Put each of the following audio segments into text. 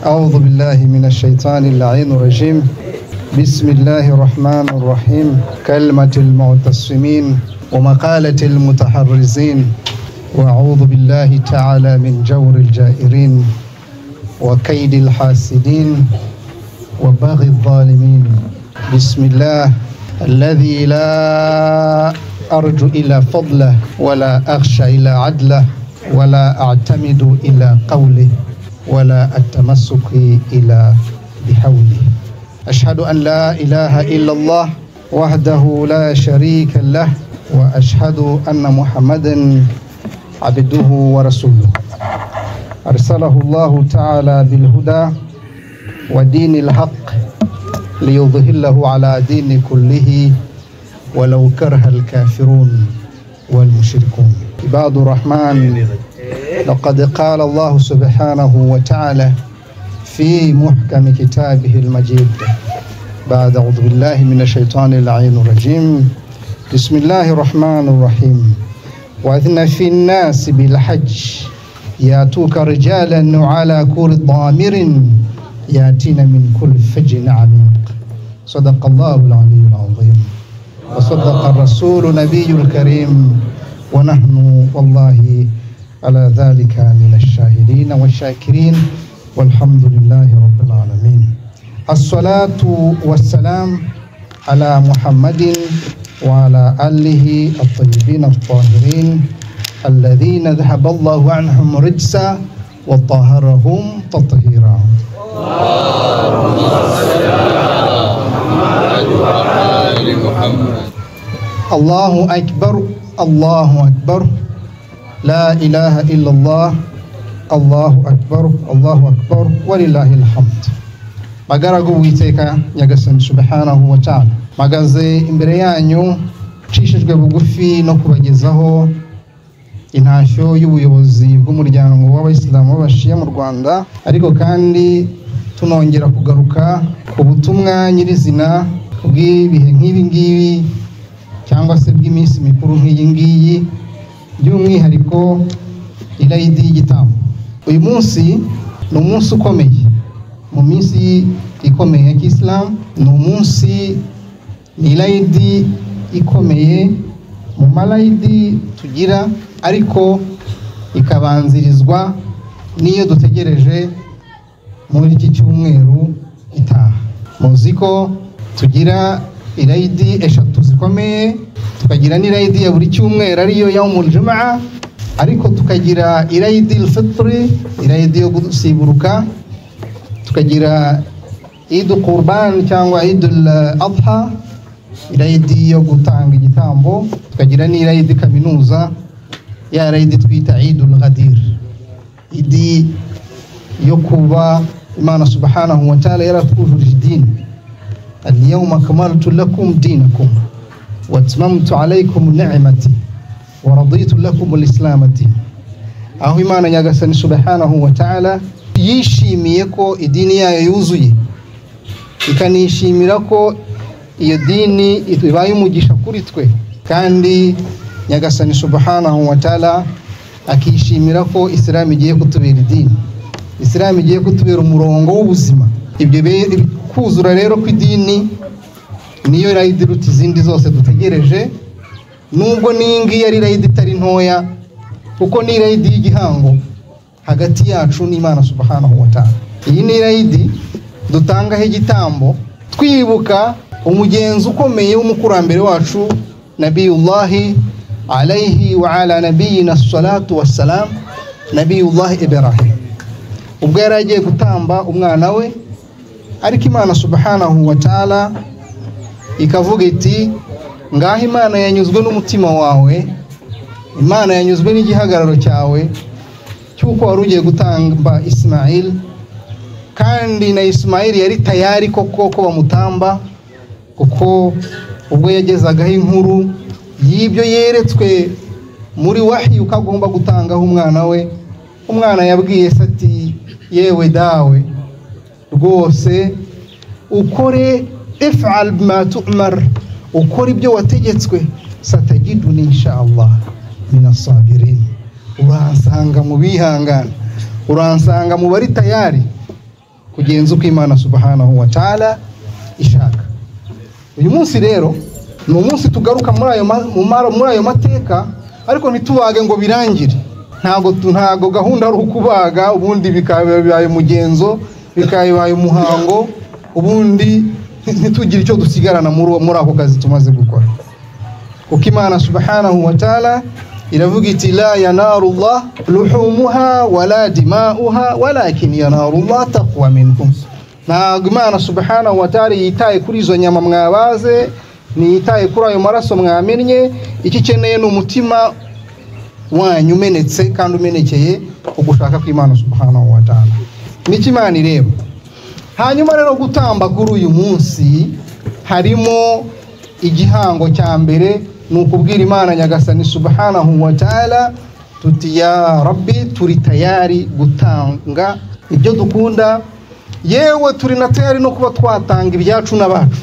أعوذ بالله من الشيطان اللعين الرجيم. بسم الله الرحمن الرحيم. كلمة المعتصمين ومقالة المتحرزين، وأعوذ بالله تعالى من جور الجائرين وكيد الحاسدين وبغي الظالمين. بسم الله الذي لا أرجو إلا فضله ولا أخشى إلا عدله ولا أعتمد إلا قوله ولا أتمسك إلا بحوله. أشهد أن لا إله إلا الله وحده لا شريك له، وأشهد أن محمدا عبده ورسوله، أرسله الله تعالى بالهدى ودين الحق ليظهره على دين كله ولو كره الكافرون والمشركون. عباد الرحمن، لقد قال الله سبحانه وتعالى في محكم كتابه المجيد بعد أعوذ بالله من الشيطان اللعين الرجيم. بسم الله الرحمن الرحيم. وأذن في الناس بالحج ياتوك رجالا على كل ضامر ياتين من كل فج عميق. صدق الله العلي العظيم وصدق الرسول نبي الكريم، ونحن والله على ذلك من الشاهدين والشاكرين، والحمد لله رب العالمين. الصلاة والسلام على محمد وعلى آله الطيبين الطاهرين الذين ذهب الله عنهم رجسا وطهرهم تطهيرا. اللهم صل على محمد وآل محمد. الله أكبر، الله أكبر، لا إله إلا الله، الله أكبر، الله أكبر، ولله الحمد. Bagaragu Uwiteka Nyagasani subhanahu wa ta'ala, magaze imbere yanyu nshishijwe bugufi no kubagezaho intashyo y'ubuyobozi bw'umuryango w'Abayisilamu b'Abashiya mu Rwanda, ariko kandi tunongera kugaruka ku butumwa nyirizina bw'ibihe nk'ibi ngibi cyangwa se bw'iminsi mikuru nk'iyi ngiyi, by'umwihariko Irayidi y'igitambo. Uyu munsi ni umunsi ukomeye mu minsi ikomeye ya Kisilamu, ni umunsi, ni Irayidi ikomeye mu marayidi tugira, ariko ikabanzirizwa n'iyo dutegereje muri iki cyumweru gitaha. Muzi ko tugira irayidi eshatu zikomeye, tukagira n'irayidi ya buri cyumweru ariyo yaumul jumaa, ariko tukagira irayidi al-fitri, irayidi yo gusiburuka, tukagira Eid Qurban cyangwa Eid al-Adha, irayidi yo gutanga igitambo, tukagira n'irayidi kaminuza ya rayidi twita Eidul Ghadir, idi yo kuba Imana subhanahu wa ta'ala yaratwujurije idini. Al-yawma akmaltu lakum dinakum wa atmamtu alaykum ni'mati wa raditu lakum al-islam dinan. Aho Imana Nyagasani subhanahu wa ta'ala yishimiye ko idini yayo yuzuye, ikanishimira ko iyo dini ibaye umugisha kuri twe, kandi Nyagasani subhanahu wa ta'ala akishimira ko Islam igiye kutubera idini, Islam igiye kutubera umurongo w'ubuzima. Ibyo kuzura rero kw'idini niyo rayidi iruta izindi zose dutegereje, nubwo n'ingi yari rayidi itari ntoya, kuko ni rayidi y'igihango hagati yacu n'Imana subhanahu wa ta'ala. Iyi ni rayidi dutangaho igitambo twibuka umugenzi ukomeye w'umukurambere wacu Nabiyullahi alayhi wa ala nabiyina salatu wassalam, Nabiyullahi Ibrahim, ubwo yari agiye gutamba umwana we, ariko Imana subhanahu wa ta'ala ikavuga iti ngaho Imana yanyuzwe n'umutima wawe, Imana yanyuzwe n'igihagararo cyawe cy'uko wari ugiye gutamba Ismail, kandi na Ismail yari tayari koko ko bamutamba, kuko ubwo yagezagaho inkuru y'ibyo yeretswe muri wahi uko agomba gutangaho umwana we, umwana yabwiye se ati yewe dawe rwose ukore if'al bima tu'mar, ukore ibyo wategetswe, satajiduni insha Allah minas sabirin, uransanga mu bihangana, uransanga mu bari tayari. Kugenza uko Imana subhanahu wa ta'ala ishaka. Uyu munsi rero ni umunsi tugaruka muri ayo mateka, ariko ntitubage ngo birangire. Ntago gahunda ari ukubaga ubundi bikaba bibaye umugenzo, bikaba bibaye umuhango, ubundi ntitugire icyo dusigarana muri ako kazi tumaze gukora. Kuko Imana subhanahu wa ta'ala iravuga iti la yanaru Allah luhumuha wala dima'uha walakin yanaru Allah taqwa minkum. Ntabwo Imana subhanahu wa ta'ala yitaye kuri izo nyama mwabaze, ntiyitaye kuri ayo maraso mwamennye, icyo ikeneye ni umutima wanyu umenetse kandi umenekeye ugushaka kw'Imana subhanahu wa ta'ala. Nicyo Imana ireba. Hanyuma rero gutamba kuri uyu munsi harimo igihango cya mbere, ni ukubwira Imana Nyagasani subhanahu wa ta'ala tuti ya Rabbi, turi tayari gutanga ibyo dukunda, yewe turi na tayari no kuba twatanga ibyacu n'abacu,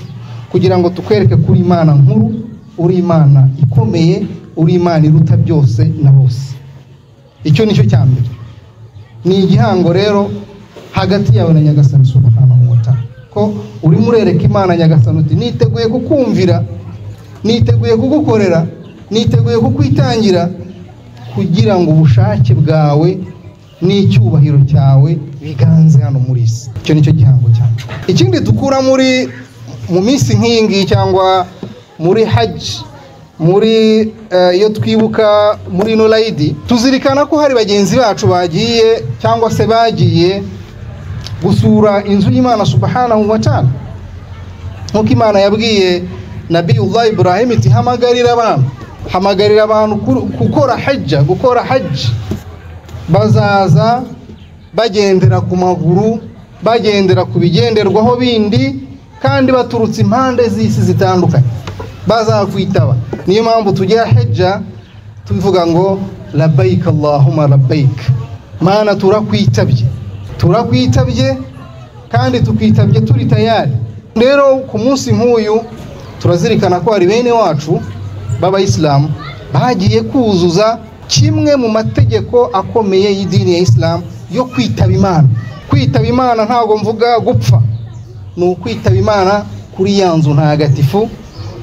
kugira ngo tukwereke kuri Imana nkuru, uri Imana ikomeye, uri Imana iruta byose na bose. Icyo nicyo cya mbere, ni igihango rero hagati yawe na Nyagasani subhanahu wa ta'ala, ko urimo urereka Imana Nyagasani uti niteguye kukumvira, niteguye kugukorera, niteguye kukwitangira, kugira ngo ubushake bwawe n'icyubahiro cyawe biganze hano muri isi. Icyo nicyo gihango cyane. Ikindi dukura muri mu minsi nk'iyi ngiyi cyangwa muri hajj, muri iyo twibuka muri ino Eid, tuzirikana ko hari bagenzi bacu bagiye cyangwa se bagiye gusura inzu y'Imana subhanahu wa ta'ala. Nkuko Imana yabwiye Nabiyullah Ibrahim iti hamagarira abantu gukora hajja, gukora hajj. Bazaza bagendera ku maguru, bagendera ku bigenderwaho bindi, kandi baturutse impande z'isi zitandukanye, bazakwitaba. Niyo mpamvu tujya hajja tuvuga ngo labbaik Allahumma labbaik, Mana turakwitabye, turakwitabye kandi tukwitabye turi tayari. Rero ku munsi nk'uyu turazirikana ko hari bene wacu b'abayisilamu bagiye kuzuza kimwe mu mategeko akomeye y'idini ya Islam yo kwitaba Imana. Kwitaba Imana ntago mvuga gupfa, ni ukwitaba Imana kuri ya nzu ntagatifu,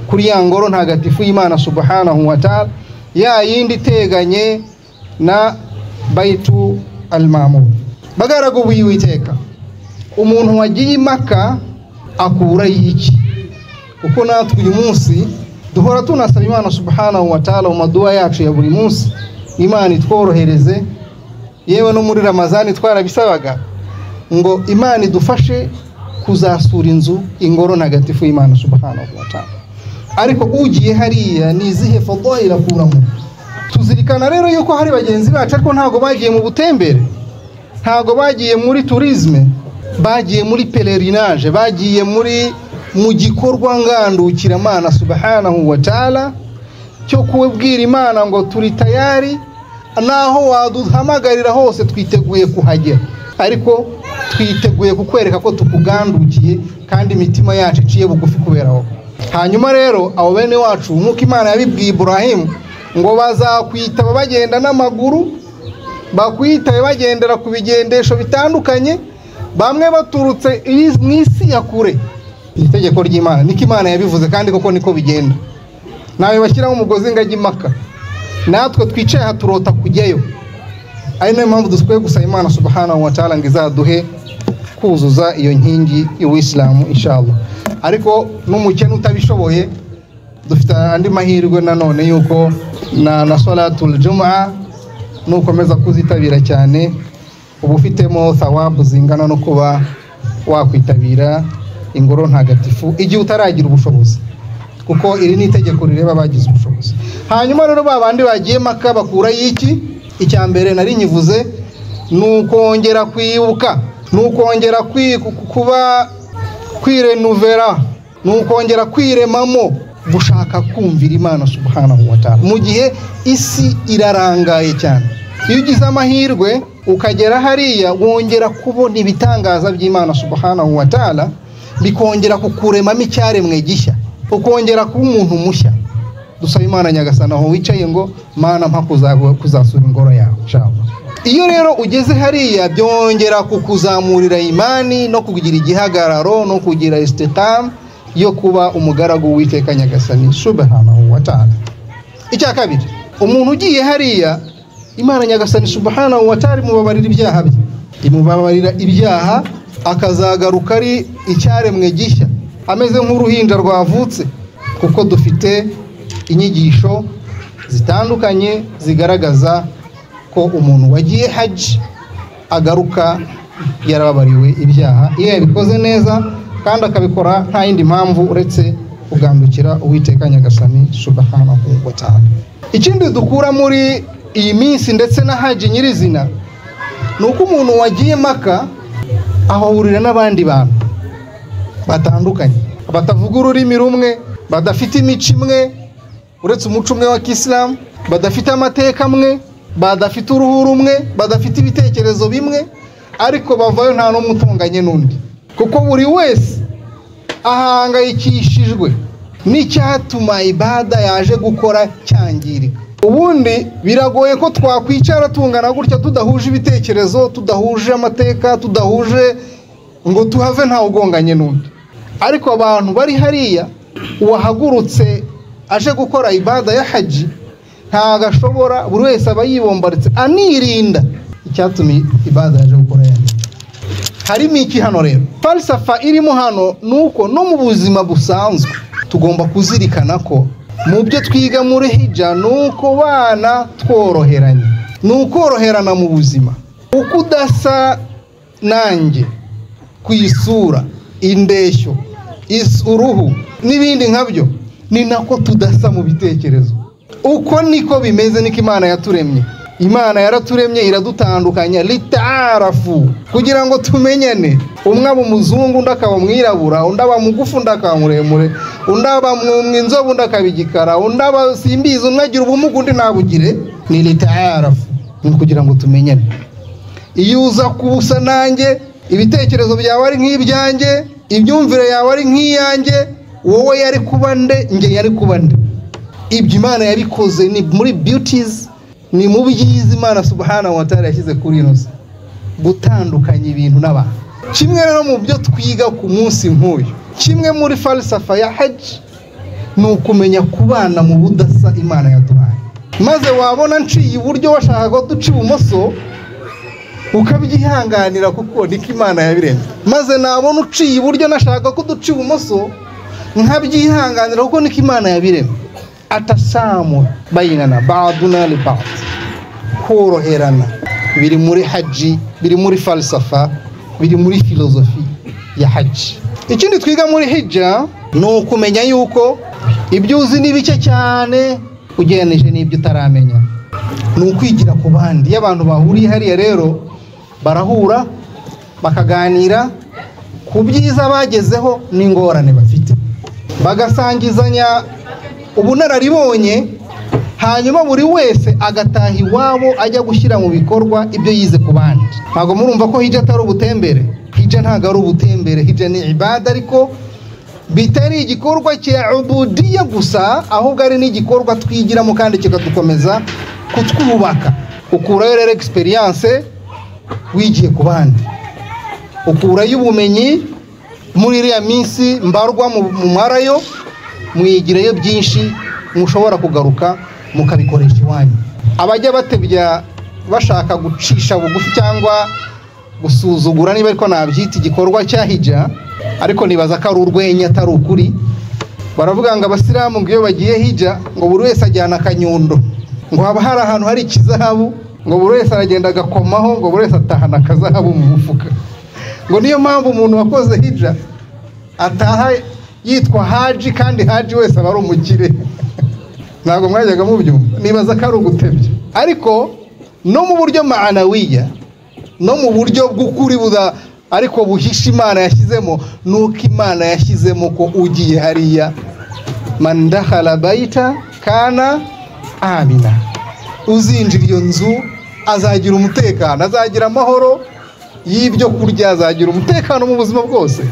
kuri ya ngoro ntagatifu y'Imana subhanahu wa ta'ala, ya yindi iteganye na Baitu al-Ma'mur. Bagaragu b'Uwiteka, umuntu wagiye i Maka akura iki? Kuko natwe uyu munsi duhora tunasaba Imana subhanahu wa ta'ala mu maduwa yacu ya buri munsi, Imana itworohereze. Yewe no muri Ramazani twarabisabaga ngo Imana idufashe kuzasura inzu ingoro ntagatifu y'Imana subhanahu wa ta'ala. Ariko ugiye hariya ni izihe fadhaila akuramo? Tuzirikana rero yuko hari bagenzi bacu ariko ntago bagiye mu butembere, ntago bagiye muri tourisme, bagiye muri pèlerinage, bagiye muri mu gikorwa ngandukira subhanahu wa ta'ala cyo kubwira Imana ngo turi tayari, naho waduhamagarira hose twiteguye kuhagera, ariko twiteguye kukwereka ko tukugandukiye kandi imitima yacu iciye bugufi kubera wowe. Hanyuma rero abo bene wacu nkuko Imana yabibwiye Ibrahim ngo bazakwitaba bagenda n'amaguru, bakwitabe bagendera ku bigendesho bitandukanye, bamwe baturutse mu isi ya kure. Itegeko ry'Imana niko Imana yabivuze kandi koko niko bigenda. Nawe bashyiraho umugozi ngajya Maka, natwe twicaye aha turota kujyayo. Ari nayo mpamvu dukwiye gusaba Imana subhanahu wa ta'ala ngo izaduhe kuzuza iyo nkingi y'Ubuislamu inshallah. Ariko n'umukene utabishoboye dufite andi mahirwe nanone yuko na salatul jum'a nukomeza kuzitabira cyane uba ufitemo thawabu zingana no kuba wakwitabira ingoro ntagatifu igihe utaragira ubushobozi, kuko iri ni itegeko rireba abagize ubushobozi. Hanyuma rero babandi bagiye Maka bakura y'iki? Icya mbere nari nyivuze ni ukongera kwibuka, ni ukongera kuba kwirenuvera, ni ukongera kwiremamo gushaka kumvira Imana subhanahu wa ta'ala mu gihe isi irarangaye cyane. Iyo ugize amahirwe ukagera hariya wongera kubona ibitangaza by'Imana subhanahu wa ta'ala, bikongera kukuremamo icyaremwe gishya, ukongera kuba umuntu mushya. Dusaba Imana Nyagasani aho wicaye ngo Mana mpa kuzasura ingoro yawe inshallah. Iyo rero ugeze hariya byongera kukuzamurira imani no kugira igihagararo no kugira istiqam yo kuba umugaragu w'Uwiteka Nyagasani subhanahu wa ta'ala. Icya kabiri, umuntu ugiye hariya Imana Nyagasani subhanahu wa ta'ala imubabarira ibyaha bye, imubabarira ibyaha akazagaruka ari icyaremwe gishya, ameze nk'uruhinja rwavutse, kuko dufite inyigisho zitandukanye zigaragaza ko umuntu wagiye haji agaruka yarababariwe ibyaha iyo yabikoze neza kandi akabikora nta yindi mpamvu uretse kugandukira Uwiteka Nyagasani subhanahu wa ta'ala. Ikindi dukura muri iyi minsi ndetse na haji nyirizina ni uko umuntu wagiye Maka ahahurira n'abandi bantu batandukanye, batavuga ururimi rumwe, badafite imico imwe uretse umuco umwe wa Kisilamu, badafite amateka amwe, badafite uruhu rumwe, badafite ibitekerezo bimwe, ariko bavayo nta n'umwe utunganye n'undi, kuko buri wese ahangayikishijwe n'icyatuma ibada yaje gukora cyangirika. Ubundi biragoye ko twakwicara tungana gutya tudahuje ibitekerezo, tudahuje amateka, tudahuje ngo tuhave ntawe ugonganye n'undi. Ariko abantu bari hariya, uwahagurutse aje gukora ibada ya haji ntago ashobora, buri wese aba yibombaritse anirinda icyatuma ibada yaje gukora yangirika. Harimo iki hano rero? Falsafa irimo hano ni uko no mu buzima busanzwe tugomba kuzirikana ko mu byo twiga muri hija ni uko bana tworoheranye, ni ukoroherana mu buzima. Uko udasa nanjye ku isura, indeshyo, uruhu n'ibindi nkabyo, ni nako tudasa mu bitekerezo. Uko niko bimeze, niko Imana yaturemye. Imana yaraturemye iradutandukanya litaarafu, kugira ngo tumenyane. Umwe aba umuzungu, undi akaba umwirabura, undi aba mugufi, undi akaba muremure, undi aba inzobe, undi akaba igikara, undi aba simbizi, umwe agira ubumuga, undi ntabugire. Ni litaarafu, ni kugira ngo tumenyane. Iyo uza kubusa nanjye, ibitekerezo byawe ari nk'ibyanjye, imyumvire yawe ari nk'iyanjye, wowe yari kuba nde, njye yari kuba nde? Ibyo Imana yabikoze ni muri beauties, ni mu byiza Imana subhanahu wa ta'ala yashyize kuri ino si, gutandukanya ibintu n'abantu. Kimwe rero mu byo twiga ku munsi nk'uyu, kimwe muri falsafa ya haji ni ukumenya kubana mu budasa Imana yaduhaye. Maze wabona nciye iburyo washaka ko duca ibumoso, ukabyihanganira kuko niko Imana yabiremye. Maze nabona uciye iburyo nashaka ko duca ibumoso, nkabyihanganira kuko niko Imana yabiremye. Atasamu bayinana ba'duna li ba'd, koroherana biri muri haji, biri muri falsafa, biri muri filozofi ya haji. Ikindi twiga muri hija ni ukumenya yuko ibyo uzi ni bike cyane ugereranije n'ibyo utaramenya. Ni ukwigira ku bandi. Iyo abantu bahuriye hariya rero barahura bakaganira ku byiza bagezeho n'ingorane bafite, bagasangizanya ubunararibonye, hanyuma buri wese agataha iwabo ajya gushyira mu bikorwa ibyo yize ku bandi. Ntabwo murumva ko hija atari ubutembere. Hija ntabwo ari ubutembere, hija ni ibada, ariko bitari igikorwa cya ubudiya gusa, ahubwo ari n'igikorwa twigiramo kandi kikadukomeza kutwubaka. Ukurayo rero experience wigiye ku bandi, ukurayo ubumenyi muri iriya minsi mbarwa mu marayo, mwigireyo byinshi mushobora kugaruka mukabikoresha iwanyu. Abajya batebya bashaka gucisha bugufi cyangwa gusuzugura, niba ariko nabyita igikorwa cya hija, ariko nibaza ko ari urwenya atari ukuri, baravuga ngo abasilamu ngo iyo bagiye hija ngo buri wese ajyana akanyundo, ngo haba hari ahantu hari ikizahabu, ngo buri wese aragenda agakomaho, ngo buri wese atahana akazahabu mu mufuka. Ngo niyo mpamvu umuntu wakoze hija ataha yitwa haji, kandi haji wese aba ari umukire. Ntabwo mwajyaga mubyumva, nibaza ko ari ugutebya. Ariko no mu buryo maanawiya, no mu buryo bw'ukuri buda ariko buhisha Imana yashyizemo, nuko Imana yashyizemo ko ugiye hariya man dakhala baita kana amina, uzinjira iyo nzu azagira umutekano, azagira amahoro y'ibyo kurya, azagira umutekano mu buzima bwose.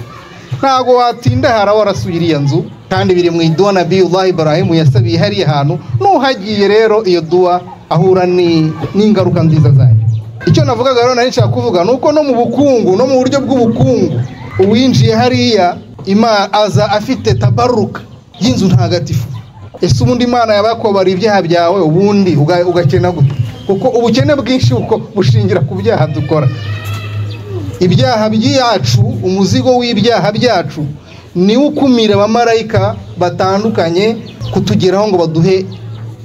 Ntago watinda hara warasuye iriya nzu, kandi biri mu iduwa Nabiyullah Ibrahim yasabiye hariya hantu. Nuhagiye rero iyo duwa ahura n'ingaruka nziza zayo. Icyo navugaga rero nari nshaka kuvuga ni uko no mu bukungu, no mu buryo bw'ubukungu, uwinjiye hariya aza afite tabaruka y'inzu ntagatifu. Ese ubundi Imana yabakobara ibyaha byawe ubundi ugakena gute? Kuko ubukene bwinshi uko bushingira ku byaha dukora. Ibyaha byacu, umuzigo w'ibyaha byacu ni ukumira abamarayika batandukanye kutugeraho ngo baduhe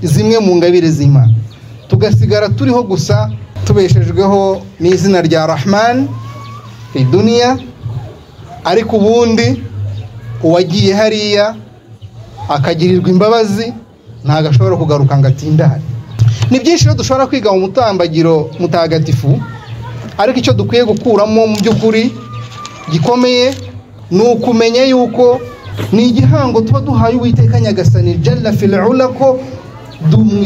zimwe mu ngabire z'Imana, tugasigara turiho gusa tubeshejweho n'izina rya Rahman fi dunia. Ariko ubundi uwagiye hariya akagirirwa imbabazi ntago ashobora kugaruka ngo atindahare. Ni byinshi rero dushobora kwiga mu mutambagiro mutagatifu, ariko icyo dukwiye gukuramo mu by'ukuri gikomeye ni ukumenya yuko ni igihango tuba duhaye Uwiteka Nyagasani Jalla fil ula, ko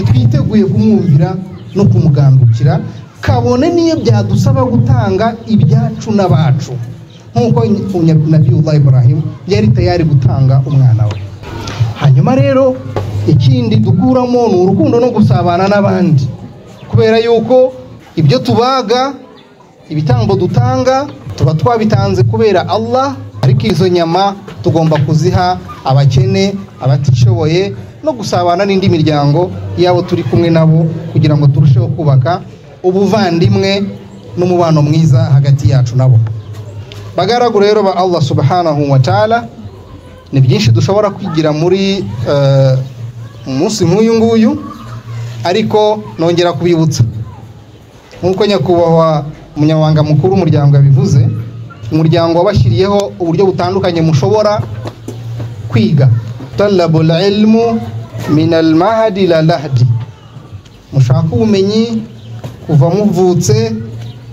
twiteguye kumwumvira no kumugandukira, kabone niyo byadusaba gutanga ibyacu n'abacu, nk'uko Nabiyullah Ibrahim yari tayari gutanga umwana we. Hanyuma rero ikindi dukuramo ni urukundo no gusabana n'abandi, kubera yuko ibyo tubaga, ibitambo dutanga, tuba twabitanze kubera Allah, ariko izo nyama tugomba kuziha abakene, abatishoboye, no gusabana n'indi miryango yabo turi kumwe nabo, kugira ngo turusheho kubaka ubuvandimwe n'umubano mwiza hagati yacu nabo. Bagaragu rero ba Allah subhanahu wa ta'ala, ni byinshi dushobora kwigira muri umunsi nk'uyu nguyu, ariko nongera kubibutsa nk'uko nyakubahwa umunyamabanga mukuru w'umuryango yabivuze, umuryango wabashyiriyeho uburyo butandukanye mushobora kwiga. Talabul ilmu min al-mahdi ila lahdi, mushaka ubumenyi kuva muvutse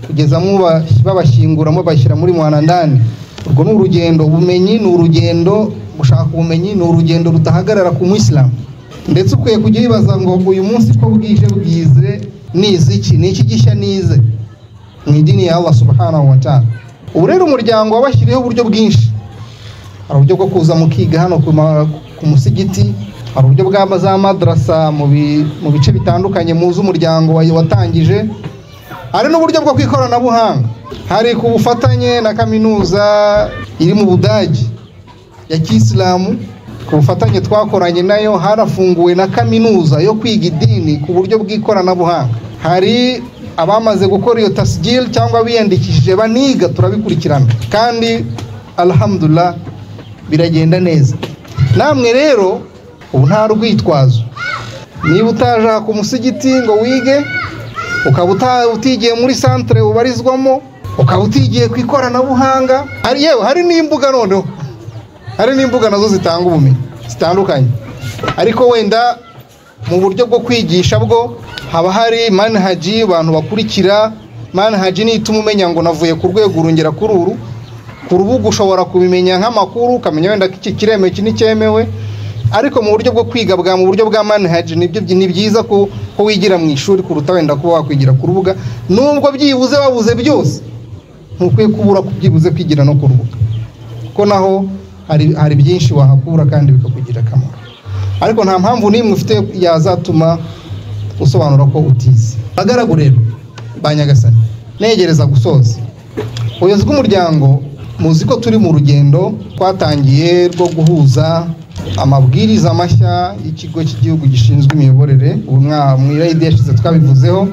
kugeza babashyingura mubashyira muri mwanandani. Urwo ni urugendo, ubumenyi ni urugendo, gushaka ubumenyi ni urugendo rudahagarara ku Muislamu. Ndetse ukwiye kujya wibaza ngo uyu munsi ko bwije bwize nize iki, ni iki gishya nize mu idini ya Allah subhanahu wa ta'ala. Ubu rero umuryango wabashyiriyeho uburyo bwinshi. Hari uburyo bwo kuza mukiga hano ku musigiti, hari uburyo bwa za madrasa mu bice bitandukanye muzi umuryango watangije, hari n'uburyo bwo kwikoranabuhanga. Hari ku bufatanye na kaminuza iri mu Budage ya Kisilamu, ku bufatanye twakoranye nayo harafunguwe na kaminuza yo kwiga idini ku buryo bw'ikoranabuhanga. Hari abamaze gukora iyo tasjil cyangwa biyandikishije baniga, turabikurikirana kandi alhamdulillah biragenda neza. Namwe rero ubu nta rwitwazo, niba utaje ku musigiti ngo wige, ukaba utigiye muri centre ubarizwamo, ukaba utigiye ku ikoranabuhanga, hari yewe hari n'imbuga, noneho hari n'imbuga nazo zitanga ubumenyi zitandukanye, ariko wenda mu buryo bwo kwigisha bwo haba hari manhaji abantu bakurikira. Manhaji ni ituma umenya ngo navuye ku rwego urungera kuri uru, ku rubuga ushobora kubimenya nk'amakuru, ukamenya wenda iki kiremewe iki nicyemewe, ariko mu buryo bwo kwiga bwa mu buryo bwa manhaji nibyo ni byiza ko wigira mu ishuri kuruta wenda kuba wakwigira ku rubuga. Nubwo byibuze babuze byose, ntukwiye kubura kubyibuze kwigira no ku rubuga, kuko naho hari byinshi wahakura kandi bikakugira akamaro. Ariko nta mpamvu n'imwe ufite yazatuma usobanura ko utize. Bagaragu rero ba Nyagasani, negereza gusoza, ubuyobozi bw'umuryango muzi ko turi mu rugendo twatangiye rwo guhuza amabwiriza mashya y'ikigo cy'igihugu gishinzwe imiyoborere. Ubu mu irayidi yashize twabivuzeho,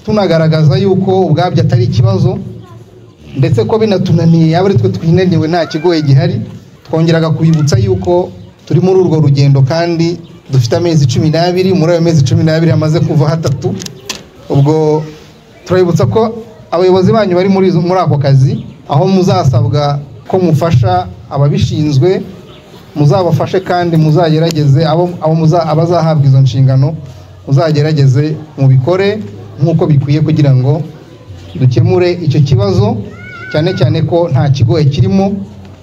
tunagaragaza yuko ubwabyo atari ikibazo, ndetse ko binatunaniye yaba ari twe twinaniwe nta kigoye gihari. Twongeraga kubibutsa yuko turi muri urwo rugendo kandi dufite amezi 12, muri ayo mezi 12 hamaze kuva 3. Ubwo turabibutsa ko abayobozi banyu bari muri ako kazi, aho muzasabwa ko mufasha ababishinzwe, muzabafashe kandi muzagerageze abo abazahabwa izo nshingano, muzagerageze mubikore nk'uko bikwiye kugira ngo dukemure icyo kibazo, cyane cyane ko nta kigoye kirimo.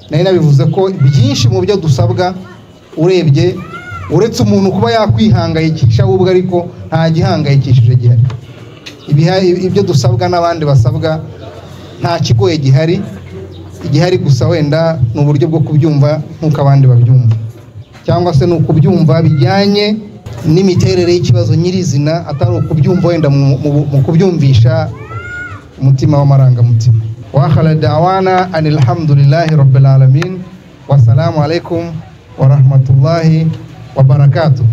Nari nabivuze ko byinshi mu byo dusabwa urebye, uretse umuntu kuba yakwihangayikisha ubwo, ariko nta gihangayikishije gihari. Ibyo dusabwa n'abandi basabwa nta kigoye gihari, igihari gusa wenda ni uburyo bwo kubyumva nk'uko abandi babyumva, cyangwa se ni ukubyumva bijyanye n'imiterere y'ikibazo nyirizina, atari ukubyumva wenda mu kubyumvisha Umutima w'amarangamutima. Wa akhiru da'wana anilhamdulillahi rabbil alamin. Wassalamu alaikum wa rahmatullahi wa barakatuh.